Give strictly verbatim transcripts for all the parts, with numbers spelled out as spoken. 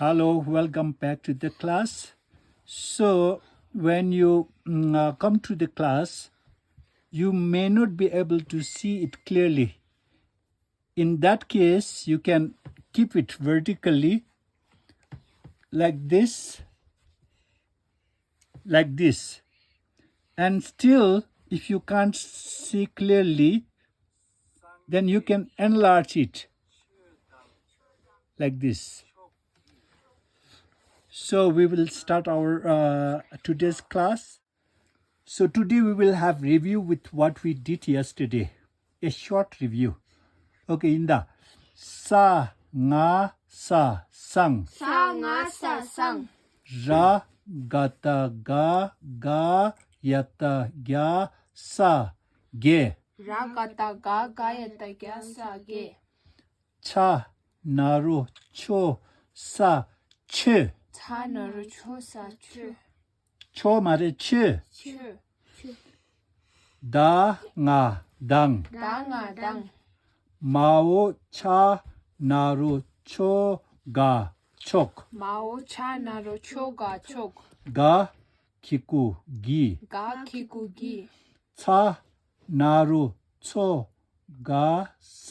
Hello, welcome back to the class. So, when you mm, uh, come to the class, you may not be able to see it clearly. In that case, you can keep it vertically like this, like this. And still, if you can't see clearly, then you can enlarge it like this. So we will start our uh, today's class. So today we will have review with what we did yesterday. A short review. Okay, in the sa nga sa sang. Sa nga sa sang. Ra ga ta ga ga ya ta gya sa ge. Ra ga ta ga ga ya ta gya sa ge. Cha na ro cho sa che. Cha na ro cho sa che. Cho མ་རེད་ཆོས། ཆོས། ད་ང་དང་། ད་ང་དང་། མ་འོ་ཆ་ན་རོ་ཆོ་ག་ཆོག་མ་འོ་ཆ་ན་རོ་ཆོ་ག་ཆོག་ག་གི་གུ་གི་ག་གི་གུ་གི་ཚ་ན་རོ་ཚོ་ག་ས་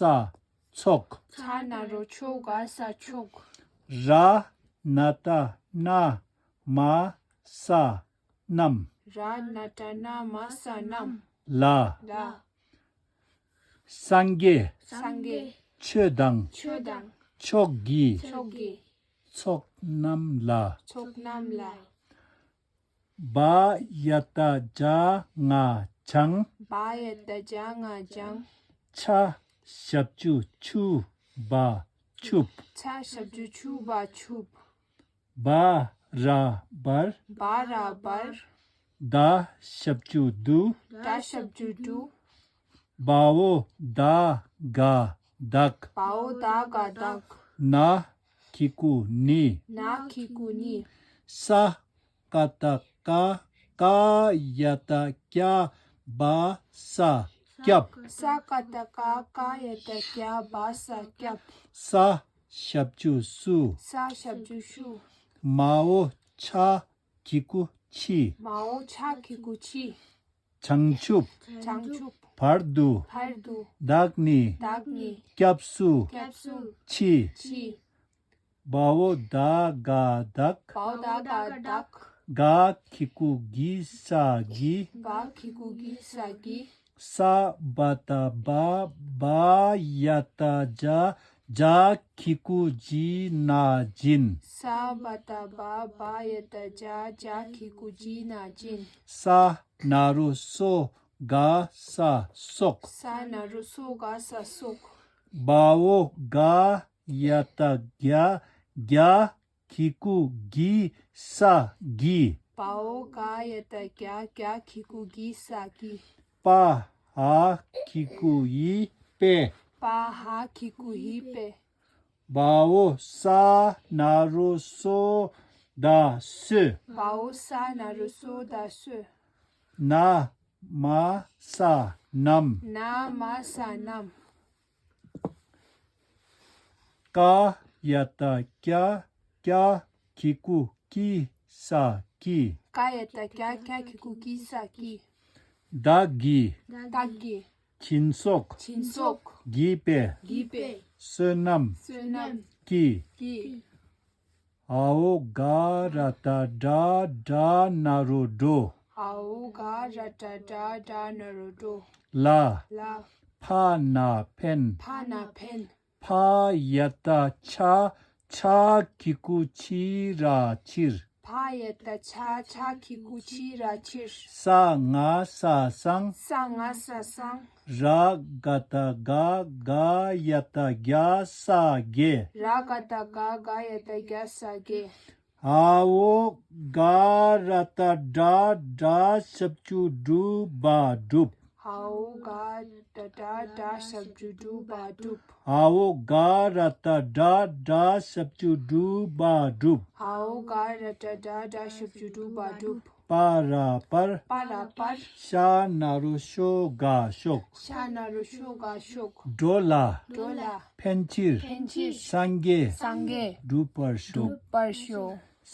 ཚོགས། ཚ་ན་རོ་ཆོ་ག་ས་ཆོག་ར་ན་ཏ་ན་མ་ས་རྣམས། ར་ན་ཏ་ན་མ་ས་རྣམས། ལ། ལ། སངས་རྒྱས། སངས་རྒྱས། ཆོས་དང་། ཆོས་དང་། ཕྱོགས་ཀྱི། ཕྱོགས་ཀྱི། ཚོགས་རྣམས་ལ། ཚོགས་རྣམས་ལ། བ་ཡ་ཏ་ཇ་ང་ཇང་། བ་ཡ་ཏ་ཇ་ང་ཇང་། ཆ་ཞབས་ཀྱུ་ཆུ་བ་ཆུབ། ཆ་ཞབས་ཀྱུ་ཆུ་བ་ཆུབ། བ་ར་བར། བ་ར་བར། ད་ཞབས་ཀྱུ་དུ། ད་ཞབས་ཀྱུ་དུ། བ་འོ་ད་ག་བདག་བ་འོ་ད་ག་བདག་ན་གི་གུ་ནི། ན་གི་གུ་ནི། ས་ཀ་ཏ་ཀ་ཀ་ཡ་ཏ་ཀྱ་བ་ས་སྐྱབས། ས་ཀ་ཏ་ཀ་ཀ་ཡ་ཏ་ཀྱ་བ་ས་སྐྱབས། ས་ཞབས་ཀྱུ་སུ། ས་ཞབས་ཀྱུ་སུ། མ་འོ་ཆ་གི་གུ་ཆི། མ་འོ་ཆ་གི་གུ་ཆི། བྱང་ཆུབ། བྱང་ཆུབ། བར་དུ། བར་དུ། བདག་ནི། བདག་ནི། སྐྱབས་སུ། སྐྱབས་སུ། མཆི། མཆི། བ་འོ་ད་ག་བདག་བ་འོ་ད་ག་བདག་ག་གི་གུ་གི་ས་གི་བ་གི་གུ་གི་ས་གི་ས་བ་ཏ་བ་བ་ཡ་ཏ་ཇ་ཇ་གི་གུ་ཇི་ན་ཇིན། ས་བ་ཏ་བ་བ་ཡ་ཏ་ཇ་ཇ་གི་གུ་ཇི་ན་ཇིན། ས་ན་རོ་སོ་ག་ས་སོགས། ས་ན་རོ་སོ་ག་ས་སོགས། བ་འོ་ག་ཡ་ཏ་གྱ་གྱ་གི་གུ་གི་ས་གི་བ་འོ་ག་ཡ་ཏ་གྱ་གྱ་གི་གུ་གི་ས་གི་པ་ཧ་གི་གུ་ཡི་པེ། པ་ཧ་གི་གུ་ཡི་པེ། བ་འོ་ས་ན་རོ་སོ་ད་སོས། བ་འོ་ས་ན་རོ་སོ་ད་སོས། ན་མ་ས་རྣམས། ན་མ་ས་རྣམས། ཀ་ཡ་ཏ་ཀྱ་ཀྱ་གི་གུ་ཀྱི་ས་ཀྱི་ཀ་ཡ་ཏ་ཀྱ་ཀྱ་གི་གུ་ཀྱི་ས་ཀྱི་བདག་གི་བདག་གི་སྦྱིན་སོགས། སྦྱིན་སོགས། བགྱིས་པའི། བགྱིས་པའི། བསོད་ནམས། བསོད་ནམས། ཀྱིས། ཀྱིས། འ་འོ་ག་ར་ཏ་དྲ་དྲ་ན་རོ་དྲོ། འ་འོ་ག་ར་ཏ་དྲ་དྲ་ན་རོ་དྲོ། ལ། ལ། ཕ་ན་ཕན། ཕ་ན་ཕན། ཕ་ཡ་ཏ་ཕྱ་ཕྱ་གི་གུ་ཕྱི་ར་ཕྱིར། ཕ་ཡ་ཏ་ཕྱ་ཕྱ་གི་གུ་ཕྱི་ར་ཕྱིར། ས་ང་ས་སང་། ས་ང་ས་སང་། ར་ག་ཏ་ག་ག་ཡ་ཏ་གྱ་ས་གྱེ། ར་ག་ཏ་ག་ག་ཡ་ཏ་གྱ་ས་གྱེ། འ་འོ་ག་ར་ཏ་དྲ་དྲ་ཞབས་ཀྱུ་དྲུ་བ་སྒྲུབ། འ་འོ་ག་ར་ཏ་དྲ་དྲ་ཞབས་ཀྱུ་དྲུ་བ་སྒྲུབ། འ་འོ་ག་ར་ཏ་དྲ་དྲ་ཞབས་ཀྱུ་དྲུ་བ་སྒྲུབ། འ་འོ་ག་ར་ཏ་དྲ་དྲ་ཞབས་ཀྱུ་དྲུ་བ་སྒྲུབ། པ་ར་པར། པ་ར་པར། ཤ་ན་རོ་ཤོ་ག་ཤོག་ཤ་ན་རོ་ཤོ་ག་ཤོག་འགྲོ་ལ། འགྲོ་ལ། ཕན་ཕྱིར། ཕན་ཕྱིར། སངས་རྒྱས། སངས་རྒྱས། འགྲུབ་པར་ཤོག་འགྲུབ་པར་ཤོག་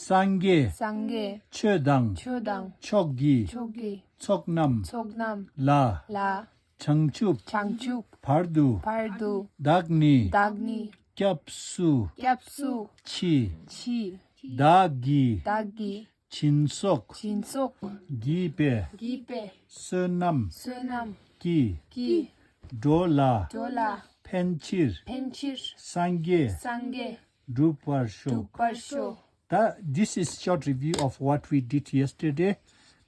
སངས་རྒྱས། སངས་རྒྱས། ཆོས་དང་། ཆོས་དང་། ཕྱོགས་ཀྱི། ཕྱོགས་ཀྱི། ཚོགས་རྣམས། ཚོགས་རྣམས། ལ། ལ། བྱང་ཆུབ། བྱང་ཆུབ། བར་དུ། བར་དུ། བདག་ནི། བདག་ནི། སྐྱབས་སུ། སྐྱབས་སུ། མཆི། མཆི། བདག་གིས། བདག་གིས། སྦྱིན་སོགས། སྦྱིན་སོགས། བགྱིས་པའི། བགྱིས་པའི། བསོད་ནམས། བསོད་ནམས། ཀྱིས། ཀྱིས། འགྲོ་ལ། འགྲོ་ལ། ཕན་ཕྱིར། ཕན་ཕྱིར། སངས་རྒྱས། སངས་རྒྱས། འགྲུབ་པར་ཤོག་འགྲུབ་པར་ཤོག That, this is short review of what we did yesterday.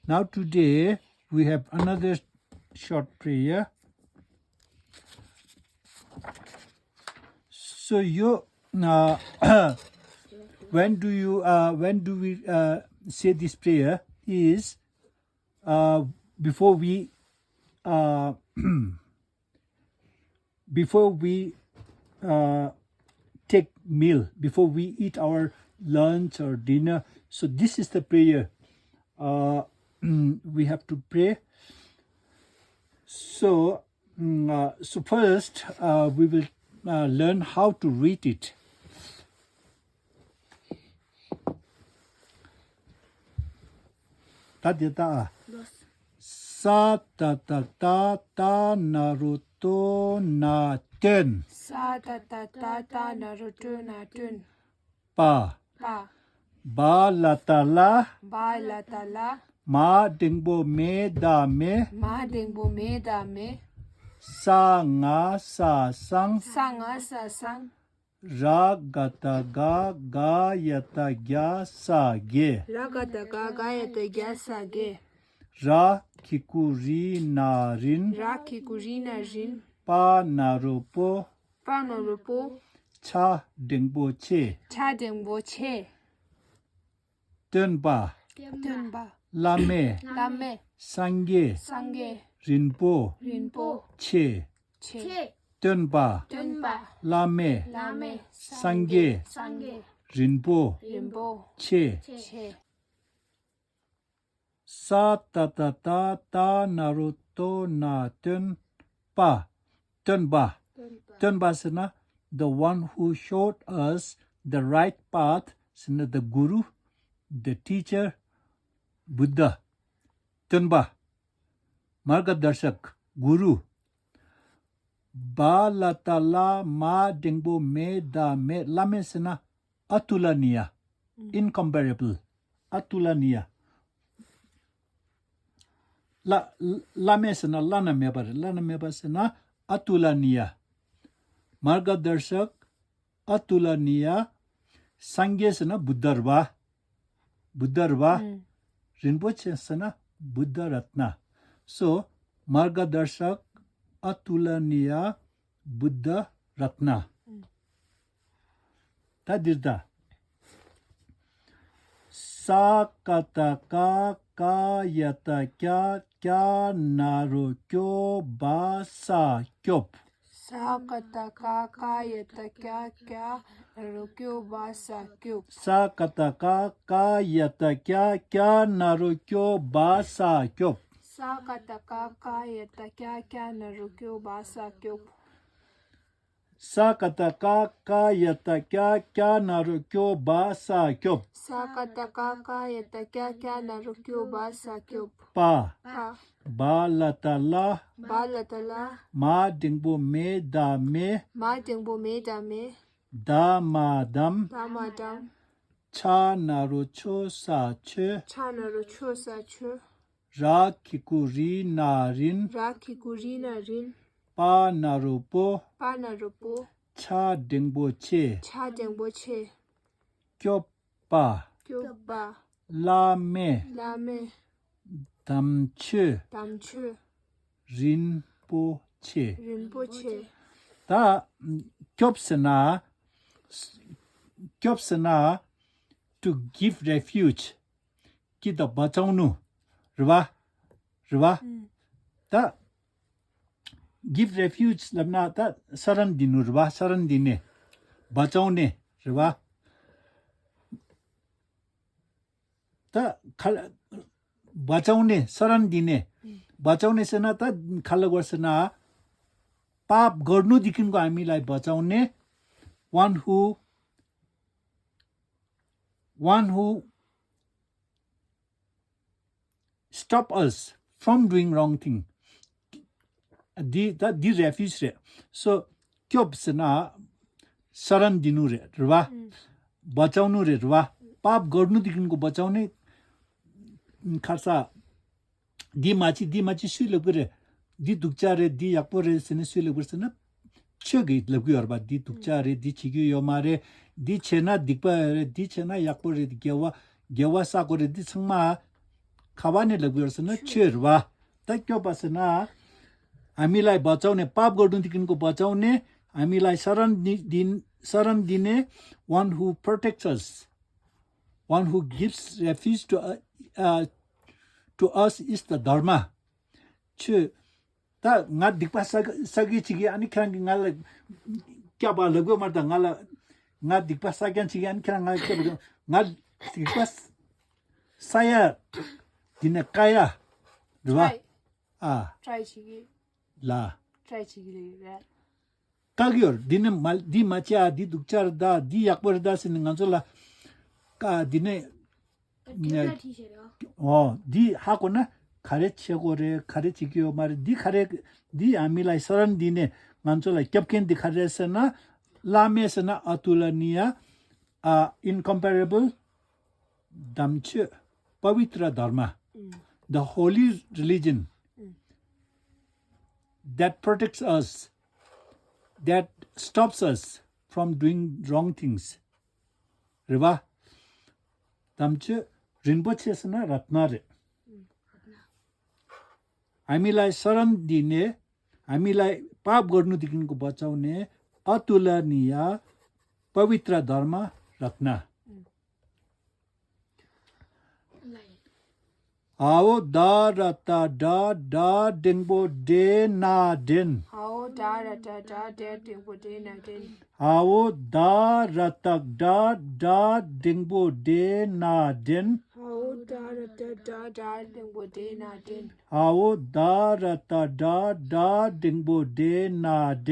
Now today we have another short prayer. So you, uh, when do you, uh, when do we, uh, say this prayer? Is, uh, before we, uh, before we, uh, take meal, before we eat our lunch or dinner. So this is the prayer, uh, we have to pray. So, mm, uh, so first, uh, we will, uh, learn how to read it. ད་དེ་ལྟ། ས་ཏ་བཏགས་སྟ་ན་རོ་སྟོ་ན་སྟོན། ས་ཏ་བཏགས་སྟ་ན་རོ་སྟོ་ན་སྟོན། པ། པ། བ་ལ་བཏགས་སླ། བ་ལ་བཏགས་སླ། མ་འགྲེང་བུ་མེ་ད་མེ། མ་འགྲེང་བུ་མེ་ད་མེ། ས་ང་ས་སང་། ས་ང་ས་སང་། ར་ག་བཏགས་སྒ་ག་ཡ་བཏགས་སྒྱ་ས་སྒྱེ། ར་ག་བཏགས་སྒ་ག་ཡ་བཏགས་སྒྱ་ས་སྒྱེ། ར་གི་གུ་རི་ན་རིན། ར་གི་གུ་རི་ན་རིན། པ་ན་རོ་པོ། པ་ན་རོ་པོ། ཆ་འགྲེང་བུ་ཆེ། ཆ་འགྲེང་བུ་ཆེ། སྟོན་པ། སྟོན་པ། བླ་མེད། བླ་མེད། སངས་རྒྱས། སངས་རྒྱས། རིན་པོ། རིན་པོ། ཆེ། ཆེ། སྟོན་པ། སྟོན་པ། བླ་མེད། བླ་མེད། སངས་རྒྱས། སངས་རྒྱས། རིན་པོ། རིན་པོ། ཆེ། ཆེ། ས་ཏ་བཏགས་སྟ་སྟ་ན་རོ་སྟོ་ན་སྟོན། པ། སྟོན་པ། སྟོན་པ་ཟེར་ན། The one who showed us the right path ཟེར་ན། The guru, the teacher, Buddha. སྟོན་པ། མར་ག་དར་ཤག་གུ་རུ། བ་ལ་བཏགས་སླ། མ་འགྲེང་བུ་མེ་ད་མེ། བླ་མེད་ཟེར་ན། ཨ་ཏུ་ལ་ནི་ཡ། Incomparable. ཨ་ཏུ་ལ་ནི་ཡ། བླ་བླ་མེད་ཟེར་ན་བླ་ན་མེད་པ་རེད། བླ་ན་མེད་པ་ཟེར་ན་ཨ་ཏུ་ལ་ནི་ཡ། མར་ག་དར་ཤག་ཨ་ཏུ་ལ་ནི་ཡ། སངས་རྒྱས་ཟེར་ན་བུདྡྷ་རེད་པ། བུདྡྷ་རེད་པ། ཨུམ། རིན་པོ་ཆེ་ཟེར་ན་བུདྡྷ་རཏྣ། So, མར་ག་དར་ཤག་ཨ་ཏུ་ལ་ནི་ཡ། བུདྡྷ་རཏྣ། ཨུམ། ད་འདིར་ད། ས་ཀ་བཏགས་སྐ་ཀ་ཡ་བཏགས་སྐྱ་སྐྱ་ན་རོ་སྐྱོ་བ་ས་སྐྱོབ། ས་ཀ་བཏགས་སྐ་ཀ་ཡ་བཏགས་སྐྱ་སྐྱ་ན་རོ་སྐྱོ་བ་ས་སྐྱོབ། ས་ཀ་བཏགས་སྐ་ཀ་ཡ་བཏགས་སྐྱ་སྐྱ་ན་རོ་སྐྱོ་བ་ས་སྐྱོབ། ས་ཀ་བཏགས་སྐ་ཀ་ཡ་བཏགས་སྐྱ་སྐྱ་ན་རོ་སྐྱོ་བ་ས་སྐྱོབ། ས་ཀ་བཏགས་སྐ་ཀ་ཡ་བཏགས་སྐྱ་སྐྱ་ན་རོ་སྐྱོ་བ་ས་སྐྱོབ། ས་ཀ་བཏགས་སྐ་ཀ་ཡ་བཏགས་སྐྱ་སྐྱ་ན་རོ་སྐྱོ་བ་ས་སྐྱོབ། པ། པ། བ་ལ་བཏགས་སླ། བ་ལ་བཏགས་སླ། མ་འགྲེང་བུ་མེ་ད་མེ། མ་འགྲེང་བུ་མེ་ད་མེ། ད་མ་དམ། ད་མ་དམ། ཆ་ན་རོ་ཆོ་ས་ཆོས། ཆ་ན་རོ་ཆོ་ས་ཆོས། ར་གི་གུ་རི་ན་རིན། ར་གི་གུ་རི་ན་རིན། པ་ན་རོ་པོ། པ་ན་རོ་པོ། ཆ་འགྲེང་བུ་ཆེ། ཆ་འགྲེང་བུ་ཆེ། སྐྱོབ་པ། སྐྱོབ་པ། བླ་མེད། བླ་མེད། དམ་ཆོས། དམ་ཆོས། རིན་པོ་ཆེ། རིན་པོ་ཆེ། ད་སྐྱོབ་ཟེར་ན། སྐྱོབ་ཟེར་ན། To give refuge. ཀི་ད་བ་ཅང་ནུ། རེད་བ། རེད་བ། ཨུམ། ད། Give refuge ལབ་ན་ད་ས་རན་དི་ནུ་རེད་བ། ས་རན་དི་ནེ། བ་ཅང་ནེ། རེད་བ། ད་ཁ་ལ། बचाउने शरण दिने। बचाउने ཟེར་ན་ད་ག་ལ་གོ་ཟེར་ན། पाप गर्नुदेखिको हामीलाई बचाउने। One who, one who stop us from doing wrong thing. འདི་ད་འདི་refuge རེད། སོ་སྐྱོབ་ཟེར་ན་शरण दिनु རེད། རེད་བ། बचाउनु རེད། རེད་བ། पाप गर्नुदेखिको बचाउने། ཁ་ས། འདི་མ་བྱེད་འདི་མ་བྱེད་སུས་ལབ་གི་རེད། འདི་སྡུག་ཅག་རེད། འདི་ཡག་པོ་རེད་ཟེར་ནས་སུས་ལབ་གི་རེད་ཟེར་ན། ཆོས་ཀྱིས་ལབ་གི་ཡོད་རེད་པ། འདི་སྡུག་ཅག་རེད། འདི་བྱེད་རྒྱུ་ཡོད་མ་རེད། འདི་བྱས་ན་སྡིག་པ་ཡོད་རེད། འདི་བྱས་ན་ཡག་པོ་རེད། དགེ་བ་དགེ་བ་བསགས་དགོས་རེད། འདི་ཚང་མ་ག་བ་ནས་ལབ་གི་ཡོད་རེད་ཟེར་ན་ཆོས་རེད་པ། ད་སྐྱོབ་པ་ཟེར་ན། हामीलाई बचाउने पाप गर्नुदेखिको बचाउने। हामीलाई शरण दि- दिन शरण दिने। One who protects us, one who gives refuge to, uh, uh, to us is the धर्म. ཆོས། ད་ང་སྡིག་པ་བསགས་བསགས་ཀྱི་བྱེད་ཀྱི། ཨ་ནི་ཁྱེད་རང་གིས་ང་ལ་སྐྱབས་པ་ལབ་དགོས་མ་རེད། ད་ང་ལ་ང་སྡིག་པ་བསགས་ཀྱང་བྱེད་ཀྱི། ཨ་ནི་ཁྱེད་རང་ང་ལ་སྐྱབས་པ་ང་སྡིག་པ་བསགས་ཡ། དེ་ནས་བཀག་ཡ། རེད་བ། try ཨ། try བྱེད་ཀྱི། ལ། try བྱེད་ཀྱི་རེད། བཀག་ཡོད། འདི་ནི་མ་འདི་མ་བྱེད་ཨ། འདི་སྡུག་ཅག་རེད་ད། འདི་ཡག་པོ་རེད་ད་ཟེར་ནས་ང་ཚོ་ལ་བཀག་འདི་ནས་ཀ་ཁྲིད་བྱེད་རོགས། ཨོ་འདི་ཧ་གོ་ན་ག་རེ་བྱེད་དགོས་རེད། ག་རེ་བྱེད་ཀྱི་ཡོད་མ་རེད། འདི་ག་རེ། འདི་हामीलाई शरण दिने། ང་ཚོ་ལ་སྐྱོབ་མཁན་འདི་ག་རེ་ཟེར་ན། བླ་མེད་ཟེར་ན་अतुलनीय ཨ། incomparable དམ་ཆོས། पवित्र धर्म, the holy religion that protects us, that stops us from doing wrong things. རེད་བ། དམ་ཆོས། རིན་པོ་ཆེ་ཟེར་ན་रत्न རེད། हामीलाई शरण दिने, हामीलाई पाप गर्नुदेखिको बचाउने अतुलनीय पवित्र धर्म रत्न। ཧའོ་ད་ར་ཏ་དྲ་དྲ་འགྲེང་པོ་དྲེ་ན་དྲེན། ཧའོ་ད་ར་ཏ་དྲ་དྲ་འགྲེང་པོ་དྲེ་ན་དྲེན། ཧའོ་ད་ར་ཏ་དྲ་དྲ་འགྲེང་པོ་དྲེ་ན་དྲེན། ཧའོ་ད་ར་ཏ་དྲ་དྲ་འགྲེང་པོ་དྲེ་ན་དྲེན། ཧའོ་ད་ར་ཏ་དྲ་དྲ་འགྲེང་པོ་དྲེ་ན་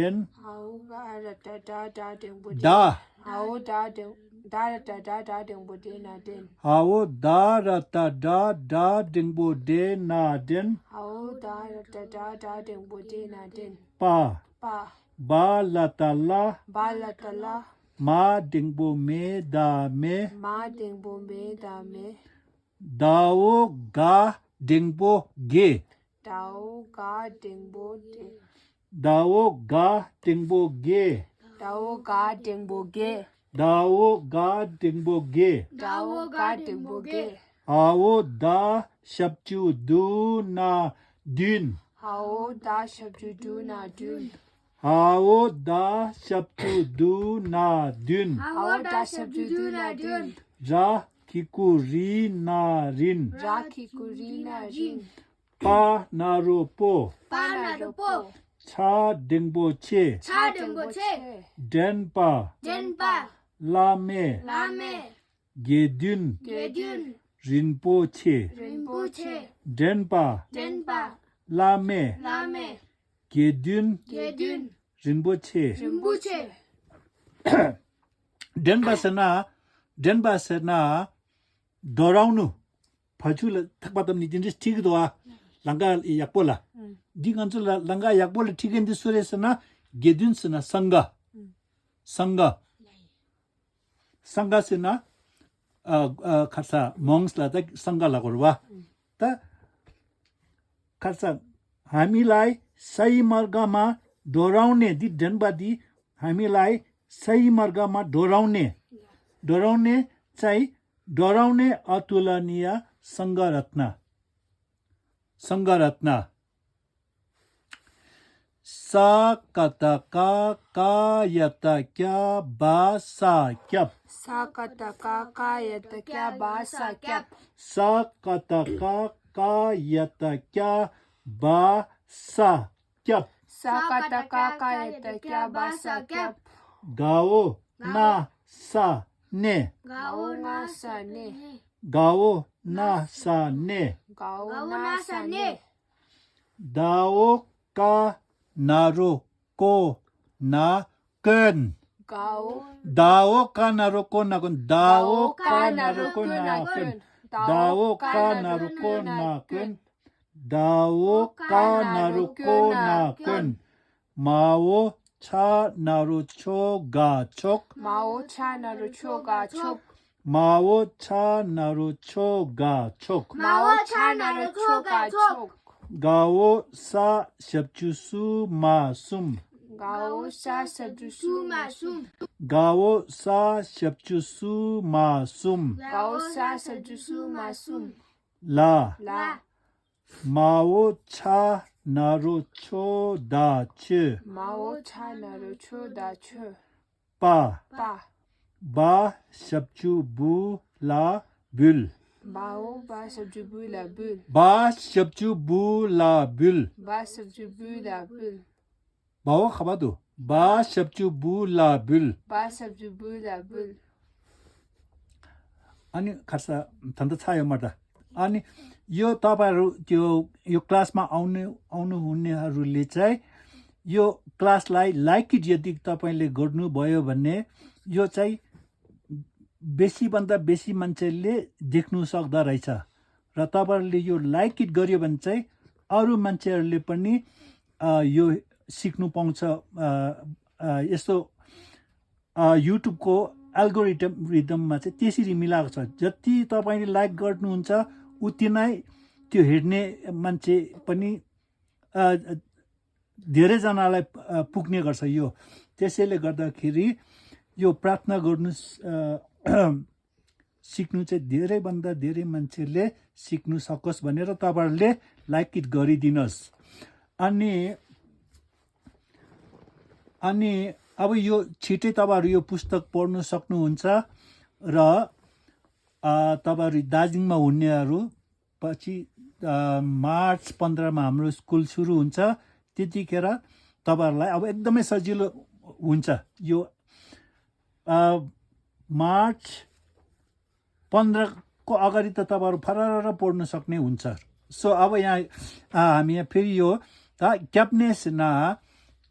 དྲེན། ཧའོ་ད་ར་ཏ་དྲ་དྲ་འགྲེང་པོ་དྲེ། ད། ཧའོ་ད་འགྲེང་ད་ར་ཏ་དྲ་དྲ་འགྲེང་པོ་དྲེ་ན་དྲེན། ཧའོ་ད་ར་ཏ་དྲ་དྲ་འགྲེང་པོ་དྲེ་ན་དྲེན། ཧའོ་ད་ར་ཏ་དྲ་དྲ་འགྲེང་པོ་དྲེ་ན་དྲེན། པ། པ། བ་ལ་ཏ་བླ། བ་ལ་ཏ་བླ། མ་འགྲེང་པོ་མེ་ད་མེད། མ་འགྲེང་པོ་མེ་ད་མེད། ད་འོ་ག་འགྲེང་པོ་དགེ། ད་འོ་ག་འགྲེང་པོ་དགེ། ད་འོ་ག་འགྲེང་པོ་དགེ། ད་འོ་ག་འགྲེང་པོ་དགེ། ད་འོ་ག་འགྲེང་པོ་དགེ། ད་འོ་ག་འགྲེང་པོ་དགེ། ཧའོ་ད་ཞབས་ཀྱུ་དུ་ན་བདུན། ཧའོ་ད་ཞབས་ཀྱུ་དུ་ན་བདུན། ཧའོ་ད་ཞབས་ཀྱུ་དུ་ན་བདུན། ཧའོ་ད་ཞབས་ཀྱུ་དུ་ན་བདུན། ར་གི་གུ་རི་ན་རིན། ར་གི་གུ་རི་ན་རིན། པ་ན་རོ་པོ། པ་ན་རོ་པོ། ཆ་འགྲེང་པོ་ཆེ། ཆ་འགྲེང་པོ་ཆེ། འདྲེན་པ། འདྲེན་པ། བླ་མེད། བླ་མེད། དགེ་འདུན། དགེ་འདུན། རིན་པོ་ཆེ། རིན་པོ་ཆེ། འདྲེན་པ། འདྲེན་པ། བླ་མེད། བླ་མེད། དགེ་འདུན། དགེ་འདུན། རིན་པོ་ཆེ། རིན་པོ་ཆེ། འདྲེན་པ་ཟེར་ན། འདྲེན་པ་ཟེར་ན། ཌོ་རའུ་ནུ། བ་ཕྱུགས་ལ་ཐག་པ་བཏབ་ནས་དེ་འདྲས་ཁྲིད་ཀྱི་འདུག་ཨ། ལམ་ཁ་ཡག་པོ་ལ། འདི་ང་ཚོ་ལ་ལམ་ཁ་ཡག་པོ་ལ་ཁྲིད་མཁན་འདི་སུ་རེད་ཟེར་ན། དགེ་འདུན་ཟེར་ན་སངྒ། སངྒ། སངྒ་ཟེར་ན། ཨ་ཨ་ཁ་ས་མོངས་ལ་ད་སངྒ་ལ་གོ་ར་བ། ད་ཁ་ས་हामीलाई सही मार्गमा डोराउने འདི་འདྲེན་པ་འདི། हामीलाई सही मार्गमा डोराउने। डोराउने चाहिँ डोराउने अतुलनीय सङ्घरत्न। सङ्घरत्न। ས་ཀ་བཏགས་སྐ། སྐ་ཡ་བཏགས་སྐྱ། བ་ས་སྐྱབས། ས་ཀ་བཏགས་སྐ། སྐ་ཡ་བཏགས་སྐྱ། བ་ས་སྐྱབས། ས་ཀ་བཏགས་སྐ། སྐ་ཡ་བཏགས་སྐྱ། བ་ས་སྐྱབས། ས་ཀ་བཏགས་སྐ། སྐ་ཡ་བཏགས་སྐྱ། བ་ས་སྐྱབས། ད་འོ་ན་ས། གནས། གའོ་ན་ས་གནས། གའོ་ན་ས་གནས། གའོ་ན་ས་གནས། ད་འོ་ཀ་ན་རོ་ཀོ་ན་ཀོན། གའོ། ད་འོ་ཀ་ན་རོ་ཀོ་ན་ཀོན། ད་འོ་ཀ་ན་རོ་ཀོ་ན་ཀོན། ད་འོ་ཀ་ན་རོ་ཀོ་ན་ཀོན། ད་འོ་ཀ་ན་རོ་ཀོ་ན་ཀོན། མའོ་ཆ་ན་རོ་ཆོ་ག་མཆོག། མའོ་ཆ་ན་རོ་ཆོ་ག་མཆོག། མའོ་ཆ་ན་རོ་ཆོ་ག་མཆོག། མའོ་ཆ་ན་རོ་ཆོ་ག་མཆོག། གའོ་ས་ཞབས་ཀྱུ་སུ་མ་གསུམ། གའོ་ས་ཞབས་ཀྱུ་སུ་མ་གསུམ། གའོ་ས་ཞབས་ཀྱུ་སུ་མ་གསུམ། གའོ་ས་ཞབས་ཀྱུ་སུ་མ་གསུམ། ལ། ལ། མའོ་ཆ་ན་རོ་ཆོ་ད་ཆོས། མའོ་ཆ་ན་རོ་ཆོ་ད་ཆོས། པ། པ། བ་ཞབས་ཀྱུ་བུ་ལ་བུལ། བའོ་བ་ཞབས་ཀྱུ་བུ་ལ་བུལ། བ་ཞབས་ཀྱུ་བུ་ལ་བུལ། བ་ཞབས་ཀྱུ་བུ་ལ་བུལ། བའོ་ཁ་བ་དུ། བ་ཞབས་ཀྱུ་བུ་ལ་བུལ། བ་ཞབས་ཀྱུ་བུ་ལ་བུལ། ཨ་ནི་ཁར་ས་ད་ལྟ་ཚ་ཡོད་མ་རེད། ཨ་ནི་यो तपाईँहरू त्यो यो क्लासमा आउने आउनुहुनेहरूले चाहिँ यो क्लासलाई लाइक किट यदि तपाईँले गर्नुभयो भने यो चाहिँ बेसीभन्दा बेसी मान्छेले देख्नु सक्दो रहेछ। र तपाईँहरूले यो लाइक किट गर्यो भने चाहिँ अरू मान्छेहरूले पनि अ, यो सिक्नु पाउँछ। अ, अ, यस्तो अ, युट्युबको एल्गोरिदम रिदममा चाहिँ त्यसरी मिलाएको छ। जति तपाईँले लाइक गर्नुहुन्छ उति नै त्यो हेर्ने मान्छे पनि अ, धेरैजनालाई अ, पुग्ने गर्छ यो। त्यसैले गर्दाखेरि यो प्रार्थना गर्नु अ, सिक्नु चाहिँ धेरैभन्दा धेरै मान्छेले सिक्नु सकोस् भनेर तपाईँहरूले लाइक किट गरिदिनुहोस्। अनि अनि अब यो छिटै तपाईँहरू यो पुस्तक पढ्नु सक्नुहुन्छ। र अ, तपाईँहरू दार्जिलिङमा हुनेहरू पछि अ, मार्च पन्ध्रमा हाम्रो स्कुल सुरु हुन्छ। त्यतिखेर तपाईँहरूलाई अब एकदमै सजिलो हुन्छ यो अ, मार्च पन्ध्रको अगाडि त तपाईँहरू फरर पढ्न सक्ने हुन्छ। सो अब यहाँ अ, हामी यहाँ फेरि यो त क्याप्नेस न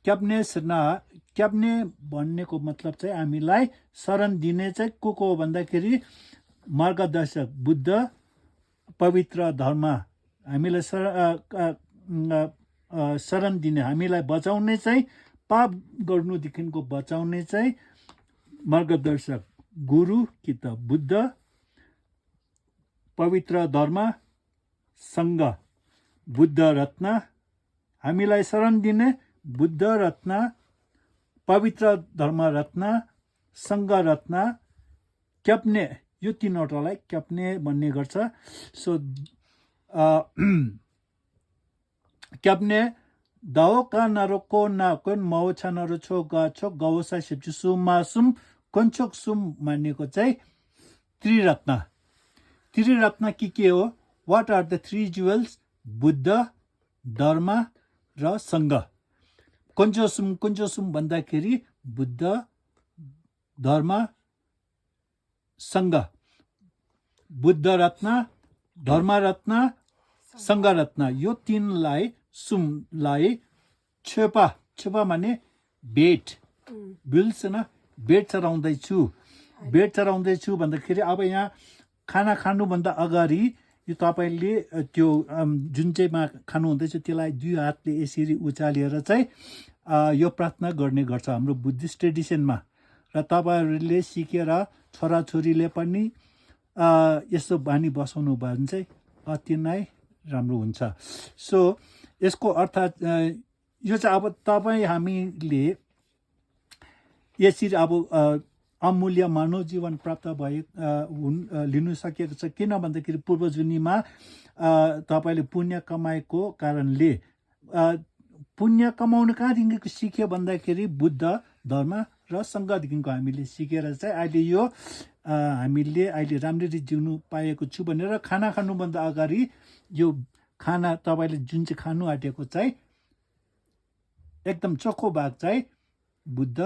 क्याप्नेस न क्याप्ने भन्नेको मतलब चाहिँ हामीलाई शरण दिने चाहिँ को को हो भन्दाखेरि मार्गदर्शक बुद्ध, पवित्र धर्म, हामीलाई शर- अ, अ, अ, अ, शरण दिने, हामीलाई बचाउने चाहिँ, पाप गर्नुदेखिको बचाउने चाहिँ मार्गदर्शक गुरु कि त बुद्ध, पवित्र धर्म, संघ, बुद्ध रत्न, हामीलाई शरण दिने बुद्ध रत्न, पवित्र धर्म रत्न, संघ रत्न, क्याप्ने, यो तिनवटालाई क्याप्ने भन्ने गर्छ। सो अ, क्याप्ने दाओ का नरोको ना कोन माओ छा नरो छो गा छो गाओ सा शिव सु मा सुम कोन छोक सुम भनेको चाहिँ त्रिरत्न। त्रिरत्न के के हो? What are the three jewels? Buddha, धर्म र संघ। कोन जो सुम कोन जो सुम भन्दाखेरि बुद्ध, धर्म, संघ। बुद्ध रत्न, धर्म रत्न, संघ रत्न, यो तिनलाई सुमलाई छेपा, छेपा माने भेट। बिल्सन भेट चढाउँदैछु। भेट चढाउँदैछु भन्दाखेरि अब यहाँ खाना खानुभन्दा अगाडि यो तपाईँले अ, त्यो अम, जुन चाहिँमा खानुहुँदैछ त्यसलाई दुई हातले यसरी उचालेर चाहिँ अ, यो प्रार्थना गर्ने गर्छ हाम्रो बुद्धिस्ट ट्रेडिसनमा। र तपाईँहरूले सिकेर छोराछोरीले पनि अ, यस्तो बानी बसाउनु भयो भने चाहिँ अति नै राम्रो हुन्छ। सो यसको अर्थ अ, यो चाहिँ अब तपाईँ हामीले यसरी अब अ, अमूल्य मानव जीवन प्राप्त भए अ, हुन अ, लिनु सकेको छ। किन भन्दाखेरि पूर्वजुनीमा अ, तपाईँले पुण्य कमाएको कारणले अ, पुण्य कमाउन कहाँदेखिको सिक्यो भन्दाखेरि बुद्ध, धर्म र सङ्घदेखिको हामीले सिकेर चाहिँ अहिले यो अ, हामीले अहिले राम्ररी जिउनु पाएको छु भनेर खाना खानुभन्दा अगाडि यो खाना तपाईँले जुन चाहिँ खानु आँटेको चाहिँ एकदम चोखो भाग चाहिँ बुद्ध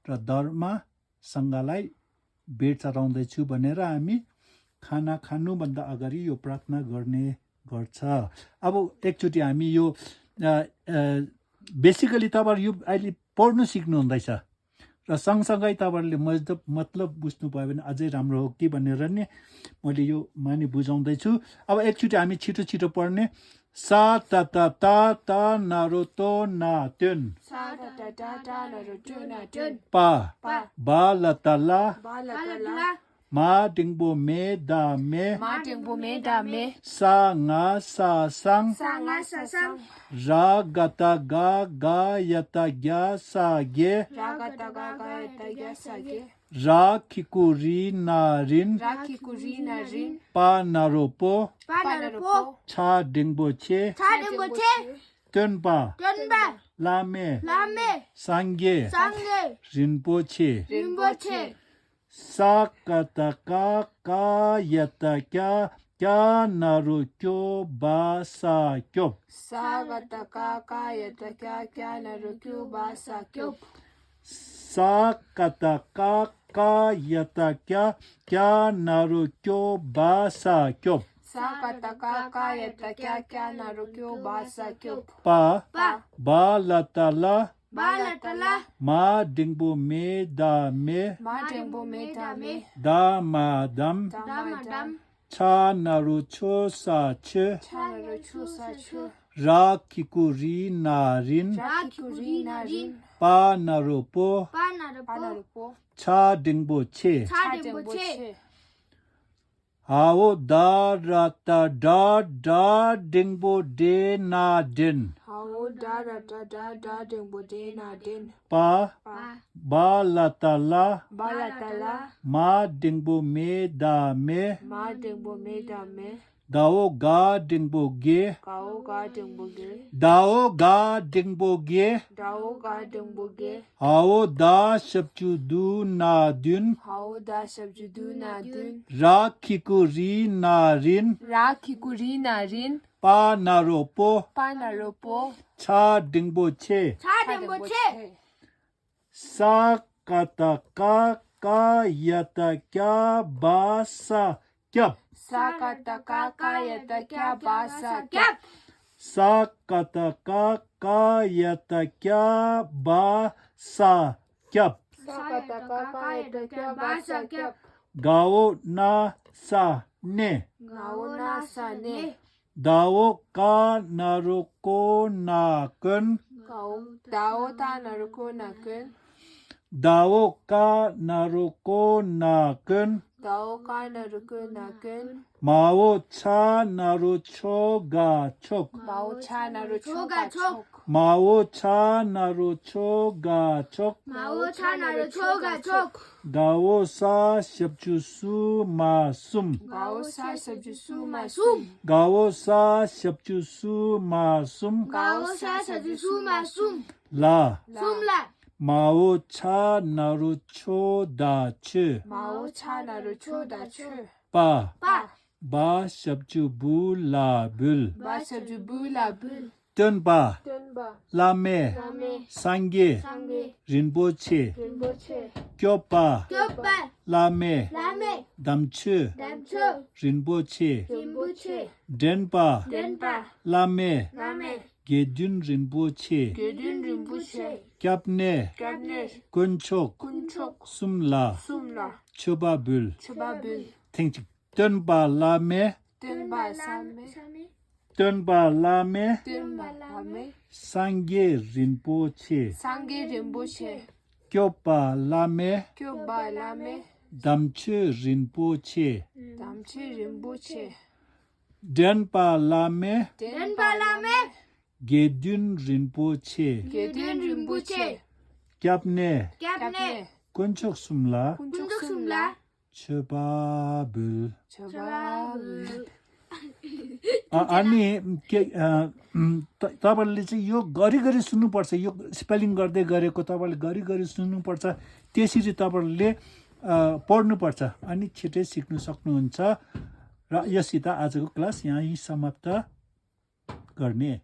र धर्म सङ्घलाई भेट चढाउँदैछु भनेर हामी खाना खानुभन्दा अगाडि यो प्रार्थना गर्ने गर्छ। अब एकचोटि हामी यो बेसिकली तपाईँहरू यो अहिले पढ्नु सिक्नुहुँदैछ र सँगसँगै तपाईँहरूले मतलब मतलब बुझ्नुभयो भने अझै राम्रो हो कि भनेर नि मैले यो माने बुझाउँदैछु। अब एकचोटि हामी छिटो छिटो पढ्ने। सा ता ता ता ता ना रो तो ना ट्योन। सा ता ता ता ता ना रो तो ना ट्योन। पा। पा। बा ला ता ला। बा ला ता ला। मा टेङ्बो मे दा मे। मा टेङ्बो मे दा मे। सा ङा सा साङ। सा ङा सा साङ। रा गा ता गा गा या ता ग्या सा गे। रा गा ता गा गा या ता ग्या सा गे। रा खिकु री ना रिन। रा खिकु री ना रिन। पा ना रो पो। पा ना रो पो। छा टेङ्बो छे। छा टेङ्बो छे। ट्योन पा। ट्योन पा। ला मे। ला मे। साङ्गे। साङ्गे। रिन पो छे। रिन पो छे। सा का ता का का या ता क्या, क्या ना रो क्यो बा सा क्योप। सा का ता का का या ता क्या, क्या ना रो क्यो बा सा क्योप। सा का ता का का या ता क्या, क्या ना रो क्यो बा सा क्योप। सा का ता का का या ता क्या, क्या ना रो क्यो बा सा क्योप। पा। पा। बा ला ता ला। बा ला ता ला। मा टेङ्बो मे दा मे। मा टेङ्बो मे दा मे। दा मा दम। दा मा दम। छा ना रो छो सा छे। छा ना रो छो सा छो। रा खिकु री ना रिन। रा खिकु री ना रिन। पा ना रो पो। पा ना रो पो। छा टेङ्बो छे। छा टेङ्बो छे। हाओ दा रा ता डा, डा टेङ्बो डे ना डेन। हाओ दा रा ता डा, डा टेङ्बो डे ना डेन। पा। पा। बा ला ता ला। बा ला ता ला। मा टेङ्बो मे दा मे। मा टेङ्बो मे दा मे। दाओ गा टेङ्बो गे। गाओ गा टेङ्बो गे। दाओ गा टेङ्बो गे। दाओ गा टेङ्बो गे। हाओ दा शब्चु दु ना दुन। हाओ दा शब्चु दु ना दुन। रा खिकु री ना रिन। रा खिकु री ना रिन। पा ना रो पो। पा ना रो पो। छा टेङ्बो छे। छा टेङ्बो छे। सा का ता का का या ता क्या बा सा क्याप। सा का ता का का या ता क्या बा सा क्याप। सा का ता का का या ता क्या बा सा क्याप। सा का ता का का या ता क्या बा सा क्याप। गाओ ना सा ने। गाओ ना सा ने। दाओ का ना रो को ना कुन। गाओ, दाओ ता ना रो को ना कुन। दाओ का ना रो को ना कुन। दाओ का ना रो को ना कुन। माओ छा ना रो छो गा छोक। माओ छा ना रो छो गा छोक। माओ छा ना रो छो गा छोक। माओ छा ना रो छो गा छोक। गाओ सा शब्चु सु मा सुम। गाओ सा शब्चु सु मा सुम। गाओ सा शब्चु सु मा सुम। गाओ सा शब्चु सु मा सुम। ला। सुम ला। माओ छा ना रो छो दा छे। माओ छा ना रो छो दा छे। पा। पा। बा शब्चु बु ला बुल। बा शब्चु बु ला बुल। ཏོན་པ། ཏོན་པ། བླ་མེད། བླ་མེད། སངས་རྒྱས། སངས་རྒྱས། རིན་པོ་ཆེ། རིན་པོ་ཆེ། སྐྱོབ་པ། སྐྱོབ་པ། བླ་མེད། བླ་མེད། དམ་ཆོས། དམ་ཆོས། རིན་པོ་ཆེ། རིན་པོ་ཆེ། འདྲེན་པ། འདྲེན་པ། བླ་མེད། བླ་མེད། དགེ་འདུན་རིན་པོ་ཆེ། དགེ་འདུན་རིན་པོ་ཆེ། སྐྱབས་གནས། སྐྱབས་གནས། དཀོན་མཆོག། དཀོན་མཆོག། གསུམ་ལ། གསུམ་ལ། མཆོད་པ་འབུལ། མཆོད་པ་འབུལ། ཐེངས་གཅིག་ཏོན་པ་བླ་མེད། ཏོན་པ་བླ་མེད། ཏོན་པ་བླ་མེད། ཏོན་པ་བླ་མེད། སངས་རྒྱས་རིན་པོ་ཆེ། སངས་རྒྱས་རིན་པོ་ཆེ། སྐྱོབ་པ་བླ་མེད། སྐྱོབ་པ་བླ་མེད། དམ་ཆོས་རིན་པོ་ཆེ། དམ་ཆོས་རིན་པོ་ཆེ། འདྲེན་པ་བླ་མེད། འདྲེན་པ་བླ་མེད། དགེ་འདུན་རིན་པོ་ཆེ། དགེ་འདུན་རིན་པོ་ཆེ། སྐྱབས་གནས། སྐྱབས་གནས། དཀོན་མཆོག་གསུམ་ལ། དཀོན་མཆོག་གསུམ་ལ། མཆོད་པ་འབུལ། མཆོད་པ་འབུལ། ཨ་ཨ་ནི་ཀེ་ཨ་ད་ད་པར་ལས་ཅི་ཡོ་ག་རི་ག་རི་སུ་ནུ་པར་ས་ཡོ་སྤེ་ལིང་གར་དེ་ག་རི་ཀོ་ད་པར་ལས་ག་རི་ག་རི་སུ་ནུ་པར་ས་དེ་སི་རི་ད་པར་ལས་ཨ་པོར་ནུ་པར་ས་ཨ་ནི་ཆེ་ཏྲེ་སིག་ནུ་སག་ནུ་ཨན་ས་ར་ཡ་སི་ད་ཨ་ཛ་གོ་ཀླ་སི་ཡང་ཡི་ས་མ་པ་ད་གར་ནེ།